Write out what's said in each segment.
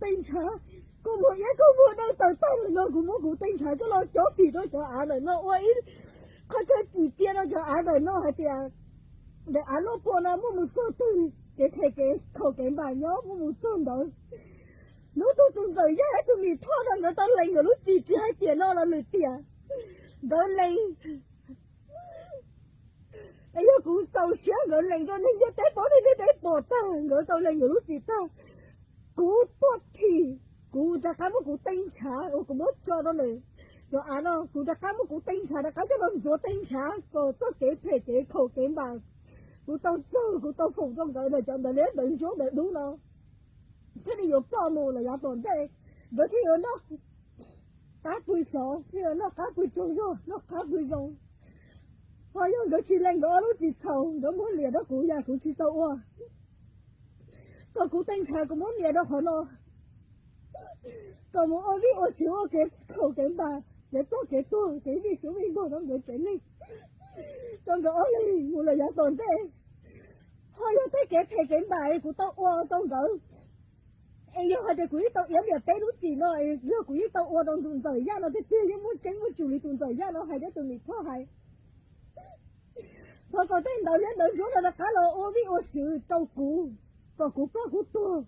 tej ntshav, kuv muag iab kuv muag dawb tawv tag lawm no kuv muab kuv tej ntshav coj los cov fim rau cov av ntawm no ua ib qho chaw cim cia rau cov av ntawm no hais tias daim av noj pua no muaj mus txog twg, kev phem kev khaum kev npam nyob muaj mus txog ntawd. Hnub twg tus ntxawm yaj ib tug mim thoj no nkawd tau lees nkawd lub txim tsis hais tiam no los lwm tiam, nkawd lees. Es yog kuv txaus siab nkawd lees rau neeg ntiaj teb paub, neeg ntiaj teb pom tag, nkawd tau lees nkawd lub txim tag. Kuv tuaj thim, kuv rov qab muab kuv tej ntshav uas kuv muab tso rau ntawm cov av no, kuv rov qab muab kuv tej ntshav rov qab coj los ntxuav tej ntshav kom txoj kev phem kev khaum kev npam kuv tau txog kuv tau foom rau nkawd ntawm cov ntawv liab ntawv ntsuab ntawv dub no thiaj li yuav ploj mus lawm yav tom ntej. Nkawd thiaj yuav noj qab pw sov, thiaj yuav noj qab pw tsaug zog, noj qab pw zoo. Ho yog nkawd tsis lees nkawd ob lub txim txhaum, nkawd muab liam rau kuv yam kuv tsis tau ua, kom kuv tej ntshav kuv muab nias rau qhov no, kom mus ua vij ua sw ua kev khaum kev npam, kev ploj kev tuag, kev vij sub vij npog rau nkawd tsev neeg, rau nkawd ob leeg mus lawm yav tom ntej. Ho yog tej kev phem kev npam kuv tau ua rau nkawd, es yog hais tias kuv yeej tau iab liam peb lub txim no, yog kuv yeej tau ua rau tus ntxawm yaj no tiag tiag, yeej muaj tseeb muaj tsum li tus ntxawm yaj no hais thiab tus mim thoj hais, thov kom tej ntawv liab ntawv ntsuab no rov qab los ua vij ua sw rau kuv, kom kuv ploj kuv tuag,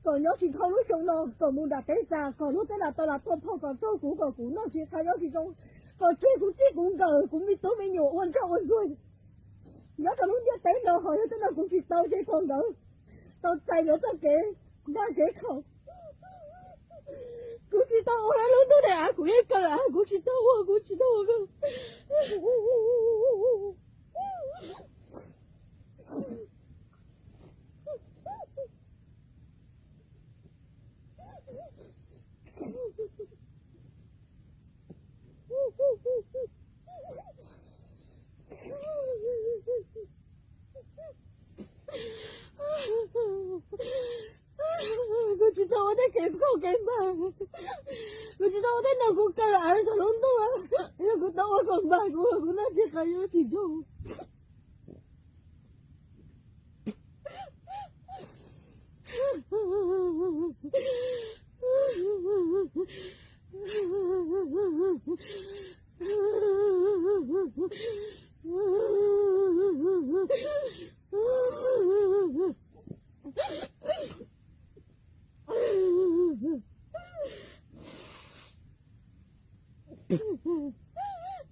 kom nyob tsis dhau lub xyoo no, kom mus nram teb xa, kom lub teb lam tau lam tuaj phoj kom raug kuv, kom kuv noj tsis qab nyob tsis zoo, kom tseg kuv txij kuv nkawm, kuv me tub me nyuam ua ntsoj ua ntsuag nyob rau lub ntiaj teb no. Ho yog tej no kuv tsis tau ces kom nkawd tau txais nkawd txoj kev npam kev khaum. Kuv tsis tau ua lub ntuj daim av, kuv yeej kaw av, kuv tsis tau ua, kuv tsis tau ua. Kuv tsis tau ua tej kev khaum kev npam, kuv tsis tau ua tej no, kuv kaw av saum lub ntuj, yog kuv tau ua kom npam kuv, kuv noj tsis qab nyob tsis zoo.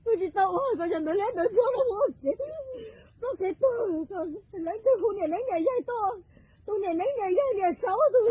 Kuv tsis tau ua kom cov ntawv liab ntawv ntsuab no ua kev ploj kev tuag, kom leej twg hu niam neeb niam yaig tuaj, tus niam neeb niam yaig niam saub tus